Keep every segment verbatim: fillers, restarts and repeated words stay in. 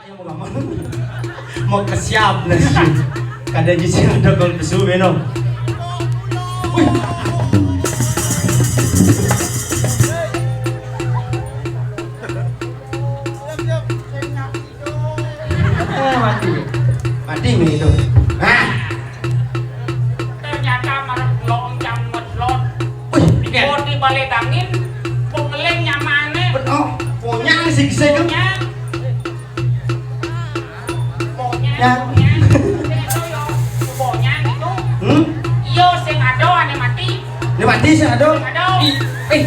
Ayo, mau ngomong. Mau ke siap, nah, sih. Kada bisa ada kalau besu, beno. Wih. Eh, mati. Mati mi itu. Ah. Ternyata marep lonjang medlot. Wih, iya. Kok di balik angin, kok ngeling nyamane. Ben-, oh, ponyang sih, sih, kan? Ponyang. Ponyang, ya. Ponyang. Itu yo, ponyang itu. Hmm? Iyo, sing ado ane mati. Ini mati sih, aduh. Aduh. Ih, eh,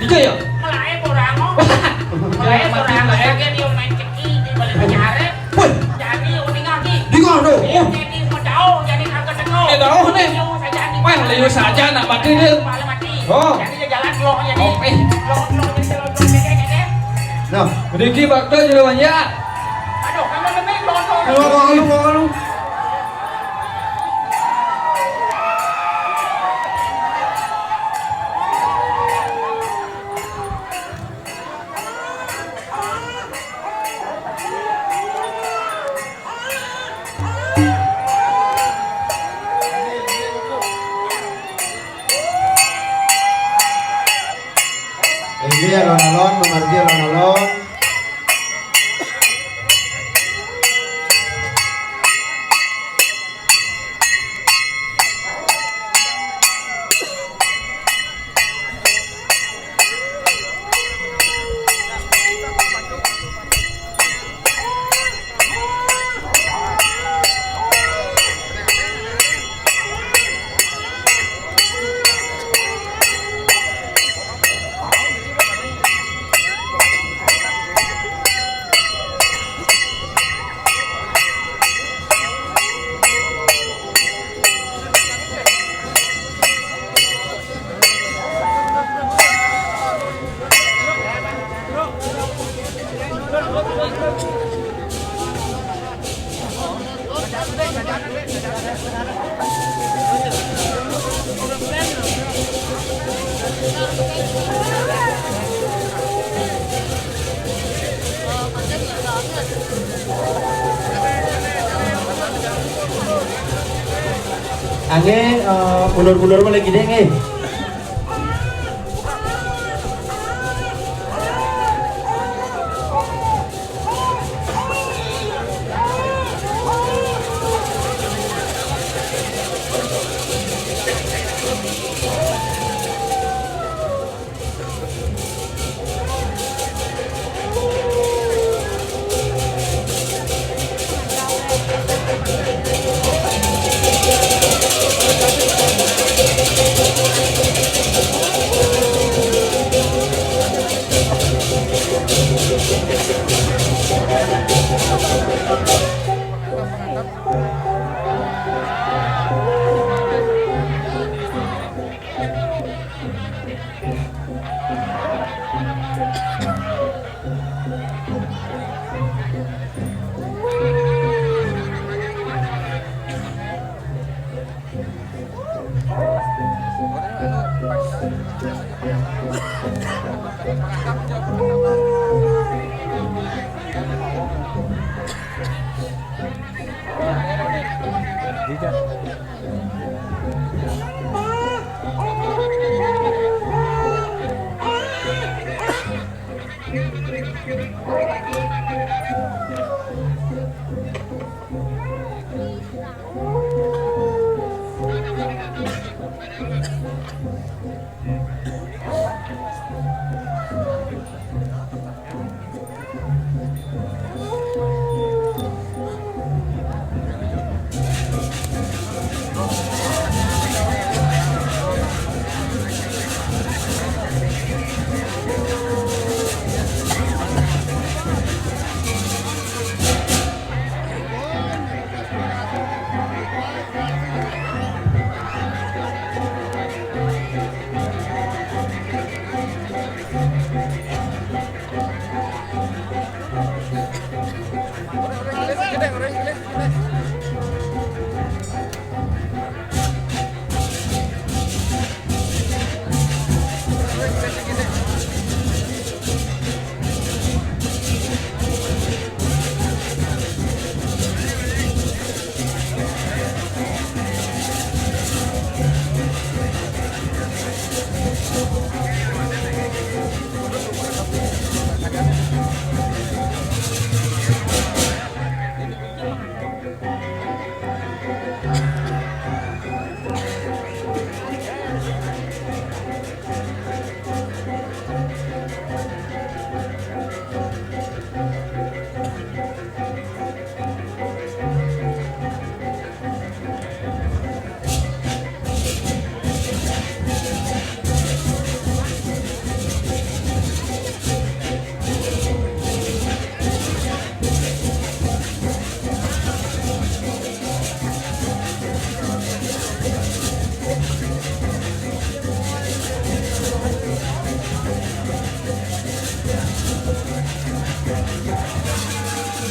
tiga ya? Melae orang, oh. Wah. Melae orang, mati, melae. Lagi dia main ceki di balik penjara. Woi. Jadi, uning lagi. Di mana, tuh? Iya, jadi mau jauh, jadi kagak tengok. Eh, jauh nih. Jauh saja nih. Wah, liu saja nak mati dia. Malah mati. Oh. Jadi, dia jalan, loh, jadi. Oh, eh. Loh, loh, jadi, loh, loh, jadi, jadi. Nah. Beriki bakal jadi banyak. Aduh, kamu lebih loh, loh. Lu, lu, lu, lu. Inggih, alon-alon, pamargi alon-alon. Angge, eh, mundur-mundur balik gede, nge.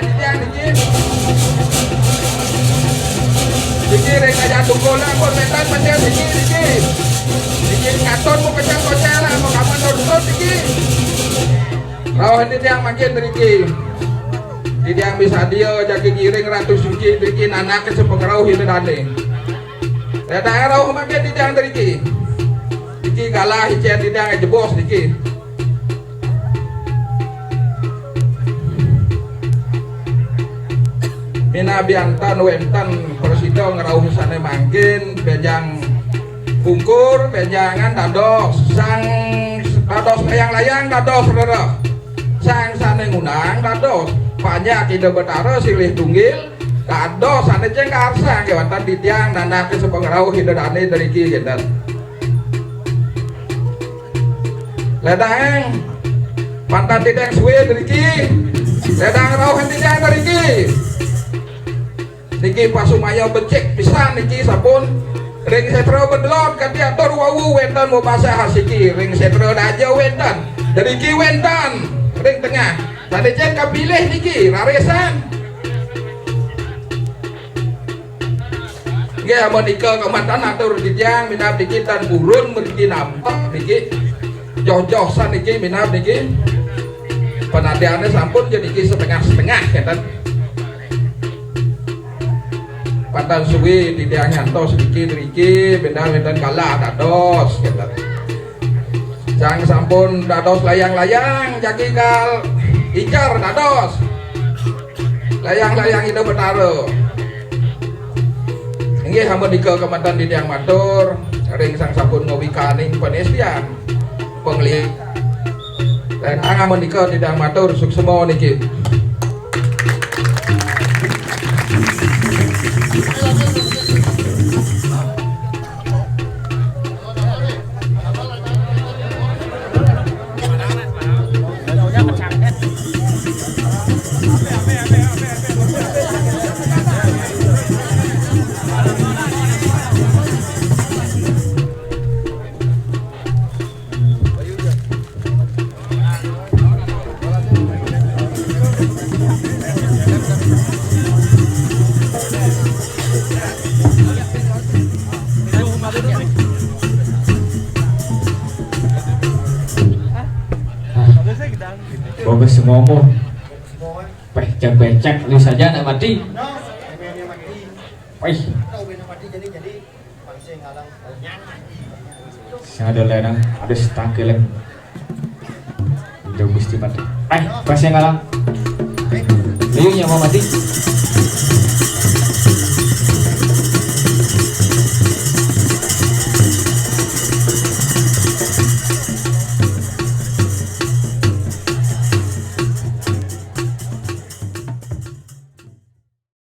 Niki, niki. Niki ring aja tungkul lah, pun mentan pecah niki, niki. Niki katon mau pecah kocel lah, mau kapan tur Rauh titiang mangkin driki. Titiang misadia jagi ngiring Ratu Suci driki nanakaken sapangrauh Ida Dane. Ledang rauh mangkin titiang driki. Niki galah icen titiang jebos niki. Minab bianten wenten prasida ngrauh sane mangkin, benjang pungkur, benjangan dados, sang dados layang-layang dados rereh. Sang sane ngundang dados, panjak Ida Betara silih tunggil, dados sane jeng karsang kewanten titiang nandhake sapangrauh Ida Dane driki kenten. Ledang, pantan titiang suwe driki. Ledang rauh titiang driki. Niki pasumaya becik pisan niki sampun ring setra Bedelon kanti atur wau wenten mubasah asiki ring setra Daja wenten. Driki wenten ring tengah. Sane jen kapilih niki rarisan. Nggih, amun nika kamanten atur titiang minab niki tan purun mriki nampek niki. Joh-joh san niki minab niki. Panadiane sampun ja niki setengah-setengah kenten. Pantan suwi titiang nyantos niki driki bendal wenten galah dados kenten. Sang sampun dados layang-layang jagi kal ijar dados. Layang-layang Ida Betara. Inggih, amun nika kamanten titiang matur ring sang sampun ngawikaning panestian pangli. Ledang amun nika titiang matur suksma niki. Bagus semua. Peh, cek becek, lu saja nak mati. Peh. Sing ada lenang, ada setangkilan. Jauh Gusti mati. Peh, pas yang ngalang. Liu nyawa mati.